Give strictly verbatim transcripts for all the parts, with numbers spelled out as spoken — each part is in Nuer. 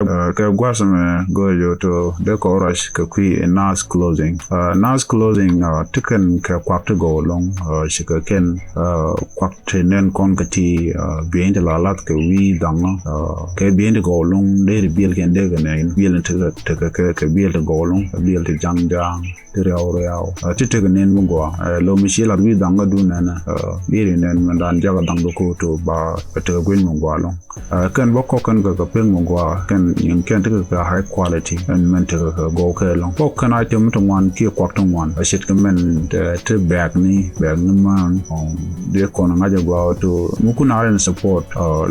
Kɛ gua̱a̱th ɛmɛ go̱o̱r jɛ ɣöö dee kɔ ruac kɛ kui̱ in Nas Clothing. Nas Clothing ti kɛn kɛ kuak ti gɔw ɛlɔ̱ŋ, cikɛ kɛn kuak ti nɛn kɔn kɛ ti bieyni ti la lath kɛ wi̱i̱ dhaŋä. Kɛ bieyni ti gɔw ɛlɔ̱ŋ deri biɛl kɛn dee kɛ nɛn biɛl ni tekɛ kɛ biɛl ti gɔw ɛlɔ̱ŋ, biɛl ti jaŋ jaŋ, ti riaw riaw. Ti tekɛ nɛn mi gɔaa. Lo mi ci lath wi̱i̱ dhaŋädun nɛnɛ, deri nɛn mɛn dan jakä dhaŋdu ko̱ to ba tekɛ gui̱ny mi gɔaa ɛlɔ̱ŋ. Kɛn bä kɔk kɛn kɛ kɛ pek mi gɔaa, kɛn in kɛn tekɛ kɛ high quality ɛn mɛn tekɛ kɛ gɔw kɛ ɛlɔ̱ŋ. Kɔk kɛn item ti ŋuan kiɛ kuak ti ŋuan, a ce̱tkɛ mɛn ti bɛɛkni, bɛɛkni mään. Dee kɔn ŋa̱c a gɔaa to mi kun a rɛn support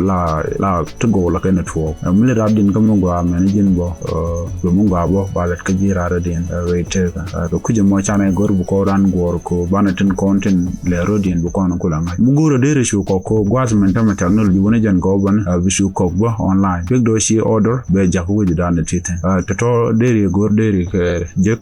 la la ti gɔw la kɛn tuɔɔk. Mi lɛ rat din kä mi gɔaa mɛn ji̱n bä, bɛ mi gɔaa bä ba lɛt kä ji̱ rat din rɛy tekä. Kɛ kui̱c ɛmɔ canɛ gör bi kɔn ran guɔ̱ɔ̱r ko banɛ tin kɔn tin lɛ rɔ din bi kɔn kula ŋa̱c. Mi go̱o̱rä deri cu kɔk ko gua̱a̱th mɛn tämɛ technology wuni jɛn gɔw bän bi cu kɔk bä online. Pek dɔ ci order bɛ jak wi̱cdan ti thi̱n. Tɔtɔ deri go̱o̱r deri kɛ jek,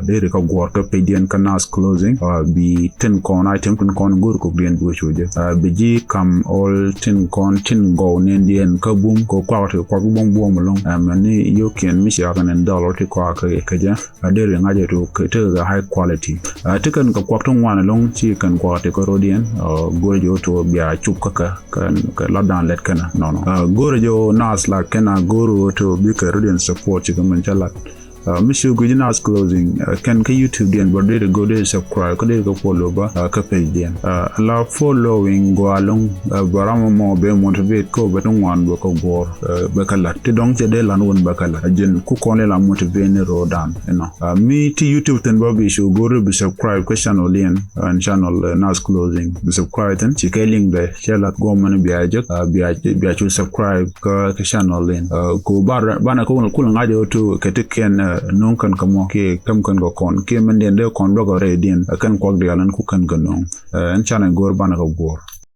deri kä guɔ̱ɔ̱r kä pecdiɛn kä Nas Clothing. Bi tin kɔn item tin kɔn go̱o̱r kɔkdiɛn bi wec wec jek. Bi ji̱ kam all tin kɔn tin gɔw nɛndiɛn kä bum kɛ kuak ti kuak buɔ̱m buɔ̱m ɛlɔ̱ŋ. Mɛn ni yio̱kiɛn mi ci akɛ nɛn dhɔl rɔ ti kuak kɛ jɛ. A deri ŋa̱c ɛ tok tekɛ kɛ high quality. Ti kɛn kɛ kuak ti ŋuan ɛlɔ̱ŋ ci kɛn kuak ti kä rɔdiɛn. Go̱o̱rä jɛ ɣöö to bia cup kä kɛ kɛ latdan lɛt kɛnɛ nɔnɔ. Go̱o̱rä jɛ ɣöö Nas la kɛn a go̱o̱rä ɣöö to bikɛ rɔdiɛn support cikɛ mɛn cä lat. Mi ci guic Nas Clothing kɛn kä YouTube diɛn bä deri go̱o̱r deri subscribe kä deri kɛ follow bä kä page diɛn. La following gɔaa ɛlɔ̱ŋ bä ram mɔ bɛ motivate kä bɛ ti ŋuan bɛ kɛ guɔ̱ɔ̱r bɛ kɛ lat ti dɔ̱ŋ cɛ dee lan wun bɛ kɛ lat a ji̱n ku kɔn dee la motivate ni ro̱o̱dan inɔ. Mi ti YouTube thin bä bi cu go̱o̱r bi subscribe kä channel diɛn ɛn channel Nas Clothing bi subscribe thin ci kɛ link dɛ cɛ lat guɔ̱mɛn bia jek bia cu subscribe kä channel in. Ko banɛ kä wun kul ŋa̱c ɛ ɣöö to kɛ ti kɛn no̱o̱ŋ kɛn kɛ mɔ kiɛ käm kɛn kɛ kɔn kiɛ mɛn diɛn dee kɔn bä kɛ rɛy diɛn kɛn kuak diaal ɛn ku kɛn kɛ no̱o̱ŋ. Ɛn canɛ go̱o̱r banɛ kɛ guɔ̱ɔ̱r.